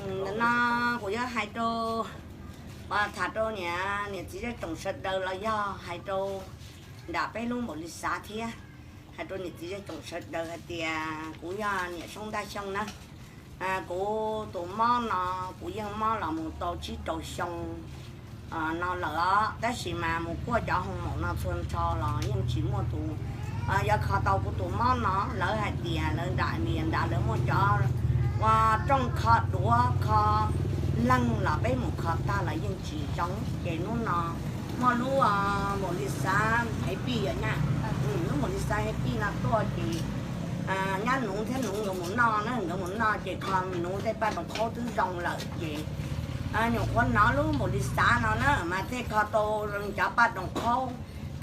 Ntawm no kuv yuav hais rau, tham rau niam, niam txiv zej tsoom sawv daws los yog hais rau nram peb lub npaum li xav thiab, hais rau niam txiv zej tsoom sawv daws hais tias kuv yog niam Soob Ntaj Xyooj na. Kuv tus mob no, kuv yeej mob los mus tau tsib rau xyoo no lawm os, tab sis mas mus kuaj cov hoo maum no txhua nrho los yeej tsis muaj tus yuav kho tau kuv tus mob no. Lawv hais tias lawv nram Mis Kas nrad lawv muaj cov ua rooj kho duav kho leeg los peb mus kho tag los yeej tsis zoo. Ces hnub no muaj lub npaum li xav hev pij yom na, lub npaum li xav hev pij no tuaj ces nyab Nuv thiab Nuv nkawd mus noj na, nkawd mus noj ces kho Nuv tej paj rooj qhaub twb zoo lawm ces nyuam qhuav hnov lub npaum li xav no na mas thiaj kho tau neeg cov paj rooj qhaub,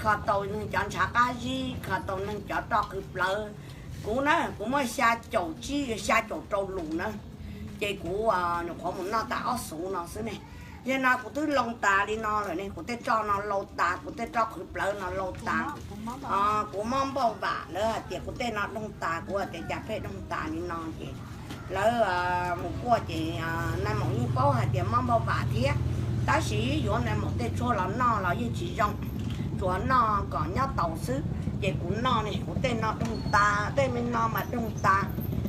kho tau neeg cov ntshav qab zib, kho tau neeg cov roj qhwv plawv. Kuv na kuv muaj xya caum tsib xya caum rau lus na, ces kuv nyuam qhuav mus noj tas ob xuv no xwb ne. Yog no kuv twb laus tas li no lawm ne, kuv tej roj no laus tas, kuv tej roj qhwv plawv no laus tas. Kuv mob npauj vam, lawv hais tias kuv tej no doog tas, kuv hais tias cas pheej doog tas li no ces lawv mus kuaj ces nais maum yeej paub hais tias mob npauj vam thiab, tab sis yuav nais maum tej tshuaj los noj los yeej tsis zoo, tsuas noj kom nyob taus xwb. Ces kuv noj ne kuv tej no doog tas, tej me no mas doog tas.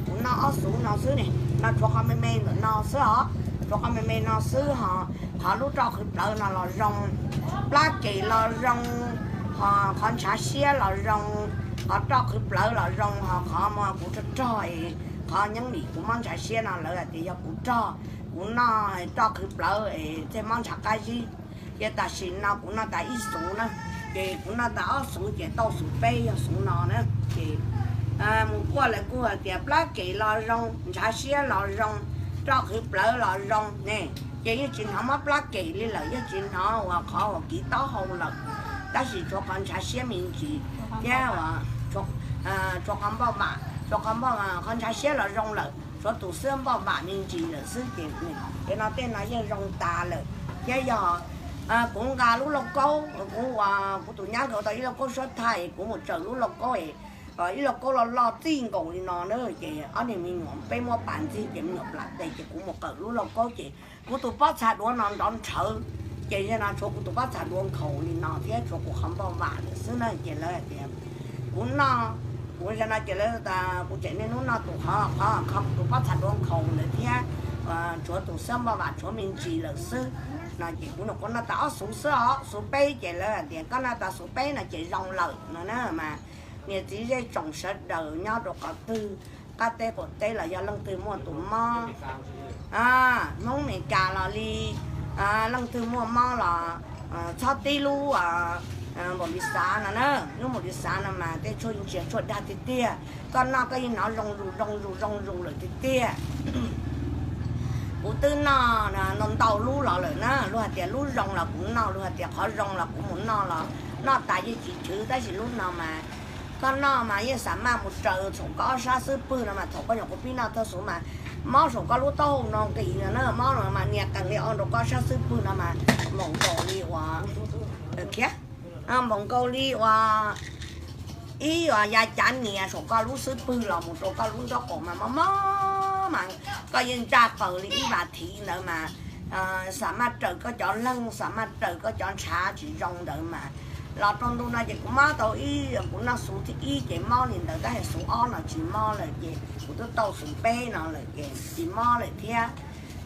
Kuv noj ob xuv no xwb ne, no tshuav qhov me me ntawm no xwb os, tshuav qhov me me no xwb ho qhov lub roj qhwv plawv no los zoo, plab kem los zoo, ho qhov ntshav siab los zoo, qhov roj qhwv plawv los zoo, ho qhov kuv rog rog, qhov nyeeb nim kuv mob ntshav siab no lawv hais tias yog kuv rog, kuv noj roj qhwv plawv thiaj mob ntshav qab zib. Ces tam sim no kuv noj tas ib xuv na, ces kuv noj tas ob xuv ces tau xuv peb yog xuv no na. Ces mus kuaj lawv kuj hais tias plab kem los zoo, ntshav siab los zoo, roj qhwv plawv los zoo ne. Ces yeej tsis hnov mob plab kem li lawm, yeej tsis hnov uas qhov uas kiv taub hau lawm, tab sis tshuav qhov ntshav siab me ntsis thiab tshuav qhov npauj vam, tshuav qhov npauj, qhov ntshav siab los zoo lawm, tshuav tus xwb npauj vam me ntsis lawm xwb ces, ces no tej no yeej zoo tas lawm. Thiab yog kuv nqa lub lauj kaub, kuv, kuv tus nyab nkawd tau ib lauj kaub suab thaij, kuv mus tsaws lub lauj kaub, ib lauj kaub loj loj txij nkaus li no na, ces ob niag me nyuam peb muab pas ntxig ces me nyuam plam tes ces kuv mus qawm lub lauj kaub ces kuv tus pob txha duav no nrov nrhawv, ces yog no tshuav kuv tus pob txha duav nkhaus li no thiab tshuav kuv qhov npauj vam lawm xwb na. Ces lawv hais tias kuv noj, kuv yog no ces lawv, kuv tseem niaj hnub noj tus qhov, qhov kho kuv tus pob txha duav nkhaus ntawd thiab, tshuav tus xwb npauj vam tshuav me ntsis lawm xwb no. Ces kuv nyuam qhuav noj tas ob xuv xwb os, xuv peb ces lawv hais tias koj noj tas xuv peb no ces zoo lawm no na. Mas niam txiv zej tsoom sawv daws nyob rau qhov twg, qab teb qaum teb los yog leej twg muaj tus mob, Hmoob Mes Kas los li, leej twg muaj mob los txhob tib lub npaum li xav no na. Lub npaum li xav no mas tej tshuaj yeej tsis yog tshuaj dag tiag tiag. Koj noj koj yeej hnov zoo zus zoo zus zoo zus lawm tiag tiag. Kuv twb noj ntau ntau lub los lawm na, luag hais tias lub zoo los kuv noj, luag hais tias qhov zoo los kuv mus noj los noj tas yeej tsis chwv, tab sis lub no mas koj noj mas yeej xam maj mus raws thaum koj ob sab xub pwg no mas thaum koj nyuam qhuav pib noj tag xuv mas mob saum koj lub taub hau no nqis no na, mob no mas nias qees li o rau koj sab xub pwg no mas npaum nkaus li uas, khiav, npaum nkaus li uas ib uas ya cav nias saum koj lub xub pwg los mus rau koj lub nraub qaum mas mob mob mas koj yeej ntsaj qaws li ib vas thiv ntawd mas xam maj raws koj cov leeg, xam maj raws koj cov ntshav tsis zoo ntawd mas. Los rau ntu no ces kuv mob tau ib, kuv noj xuv thib ib ces mob li ntawd, tab sis xuv ob no tsis mob lawm ces kuv twb tau xuv peb no lawm ces tsis mob lawm thiab.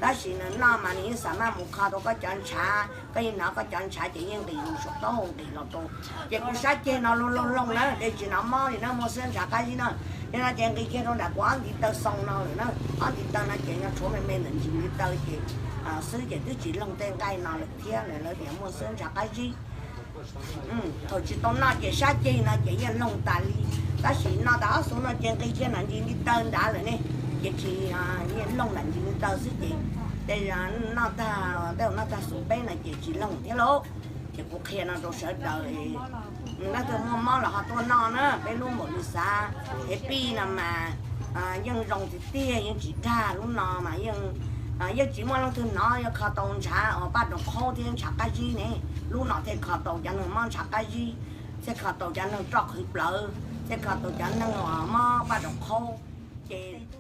Tab sis nws noj mas nws yeej xam maj mus kho tau koj cov ntshav, koj yeej hnov koj cov ntshav ces yeej nqis mus saum taub hau nqis los rau. Ces kuv sab ceg no loog loog loog na, ces tsis hnov mob li na, muaj xwb ntshav qab zib na. Yog no ces nqis kiag rau nram kuv ob ntiv taw xoo no lawm na, ob ntiv taw no ces nyob tshuav me me ntawm ntsis ntiv taw ces xwb ces twb tsis loog tej nqaij no lawm thiab, lawv tias muaj xwb ntshav qab zib. Thaum tsis tau noj ces sab ceg no ces yeej loog tas li, tab sis noj tas ob xuv no ces nqis kiag nram ntsis ntiv taw nrad lawm ne, ces tsis, yeej loog nram ntsis ntiv taw xwb ces tej noj tag, tej noj tag xuv peb no ces tsis loog thiab lauj. Ces kuv qhia no rau sawv daws, leej twg muaj mob los ho tuaj noj na, peb lub npaum li xav hev pij no mas yeej zoo tiag tiag, yeej tsis dag. Lub no mas yeej, yeej tsis muaj leej twg hnov yuav kho tau ntshav uas paj roos qhaub thiab ntshav qab zib ne. Lub no thiaj kho tau cov neeg mob ntshav qab zib, thiaj kho tau cov neeg roj qhwv plawv, thiaj kho tau cov neeg uas mob paj roos qhaub. Ces